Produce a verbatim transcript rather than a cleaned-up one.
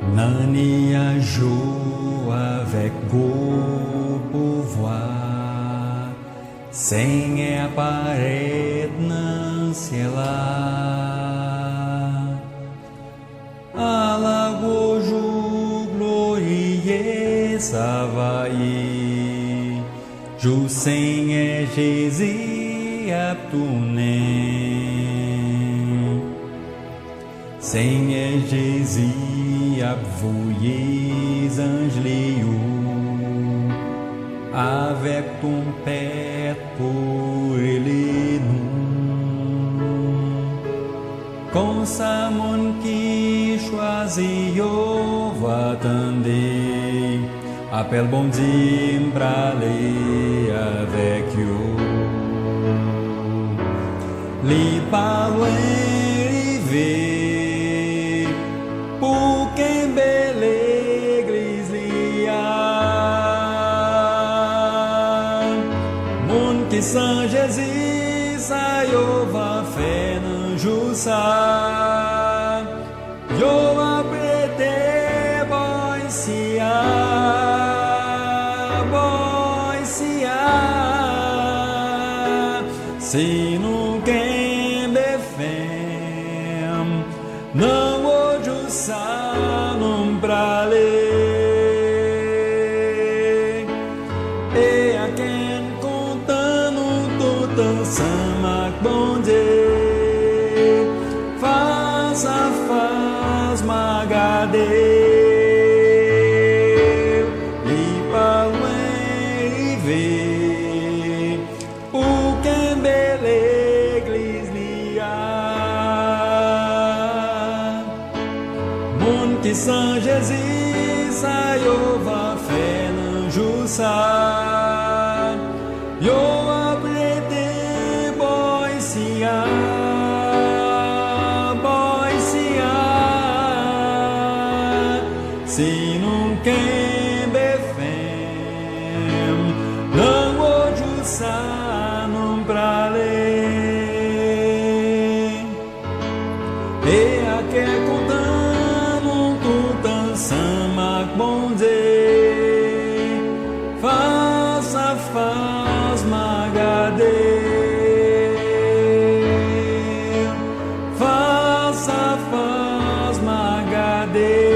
Nan niyaj yo avèk gwo pouvwa, Senyè a parèt nan syèl la. Ala gwo jou glorye sa va ye, jou Senyè Jezi ap tounen. Senyè Jezi ap voye zanj li yo avèk twonpèt pou rele nou. Konsa, moun ki chwazi yo va tande apèl Bondye, m prale avèk yo. Li pa lwen rive pou kenbe legliz li a. Moun ki san Jezi, sa yo va fè nan jou sa? Yo ap rete bò isi a, bò isi a. Si nou kenbe fèm nan wout jou sa, nou prale. E a kè kontan, nou tout ansanm ak Bondye, fas a fas, m a gade. Li pa lwen rive pou kenbe legliz li a. Moun ki san Jezi, sa yo va fè nan jou sa? Yo ap rete bò isi a, bò isi a. Si nou kenbe fèm nan wout jou sa, nou prale. E a kè kontan, nou tout ansanm ak Bondye, fas a fas, m a gade. Fas a fas, m a gade.